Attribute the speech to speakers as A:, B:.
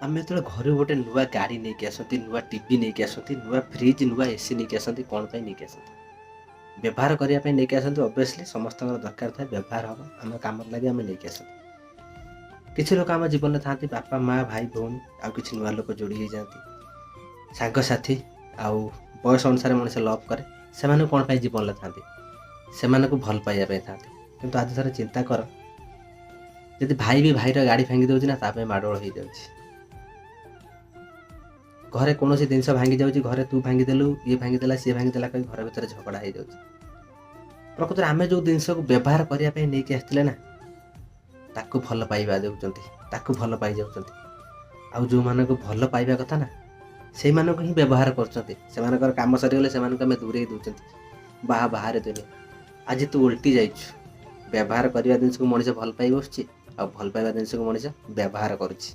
A: ଆମେ ଯେତେବେଳେ ଘରୁ ଗୋଟେ ନୂଆ ଗାଡ଼ି ନେଇକି ଆସନ୍ତି, ନୂଆ ଟିଭି ନେଇକି ଆସନ୍ତି, ନୂଆ ଫ୍ରିଜ୍, ନୂଆ ଏସି ନେଇକି ଆସନ୍ତି, କ'ଣ ପାଇଁ ନେଇକି ଆସନ୍ତି? ବ୍ୟବହାର କରିବା ପାଇଁ ନେଇକି ଆସନ୍ତି। ଅବଭିୟସଲି ସମସ୍ତଙ୍କର ଦରକାର ଥାଏ, ବ୍ୟବହାର ହେବ, ଆମ କାମରେ ଲାଗି ଆମେ ନେଇକି ଆସନ୍ତି। କିଛି ଲୋକ ଆମ ଜୀବନରେ ଥାଆନ୍ତି, ବାପା, ମା, ଭାଇ, ଭଉଣୀ, ଆଉ କିଛି ନୂଆ ଲୋକ ଯୋଡ଼ି ହେଇଯାଆନ୍ତି, ସାଙ୍ଗସାଥି, ଆଉ ବୟସ ଅନୁସାରେ ମଣିଷ ଲଭ୍ କରେ। ସେମାନଙ୍କୁ କ'ଣ ପାଇଁ ଜୀବନରେ ଥାଆନ୍ତି? ସେମାନଙ୍କୁ ଭଲ ପାଇବା ପାଇଁ ଥାଆନ୍ତି। କିନ୍ତୁ ଆଜି ଥରେ ଚିନ୍ତା କର, ଯଦି ଭାଇ ବି ଭାଇର ଗାଡ଼ି ଭାଙ୍ଗି ଦେଉଛି ନା, ତା ପାଇଁ ମାଡ଼ଗୋଳ ହେଇଯାଉଛି। ଘରେ କୌଣସି ଜିନିଷ ଭାଙ୍ଗି ଯାଉଛି, ଘରେ ତୁ ଭାଙ୍ଗିଦେଲୁ, ଇଏ ଭାଙ୍ଗିଦେଲା, ସିଏ ଭାଙ୍ଗିଦେଲା କହି ଘର ଭିତରେ ଝଗଡ଼ା ହେଇଯାଉଛି। ପ୍ରକୃତରେ ଆମେ ଯେଉଁ ଜିନିଷକୁ ବ୍ୟବହାର କରିବା ପାଇଁ ନେଇକି ଆସିଥିଲେ ନା, ତାକୁ ଭଲ ପାଇବା ଦେଉଛନ୍ତି, ତାକୁ ଭଲ ପାଇଯାଉଛନ୍ତି। ଆଉ ଯେଉଁମାନଙ୍କୁ ଭଲ ପାଇବା କଥା ନା, ସେଇମାନଙ୍କୁ ହିଁ ବ୍ୟବହାର କରୁଛନ୍ତି। ସେମାନଙ୍କର କାମ ସରିଗଲେ ସେମାନଙ୍କୁ ଆମେ ଦୂରେଇ ଦେଉଛନ୍ତି। ବାହା ବାହାରେ ଦୁନିଆ, ଆଜି ତୁ ଓଲଟି ଯାଇଛୁ। ବ୍ୟବହାର କରିବା ଜିନିଷକୁ ମଣିଷ ଭଲ ପାଇ ବସୁଛି, ଆଉ ଭଲ ପାଇବା ଜିନିଷକୁ ମଣିଷ ବ୍ୟବହାର କରୁଛି।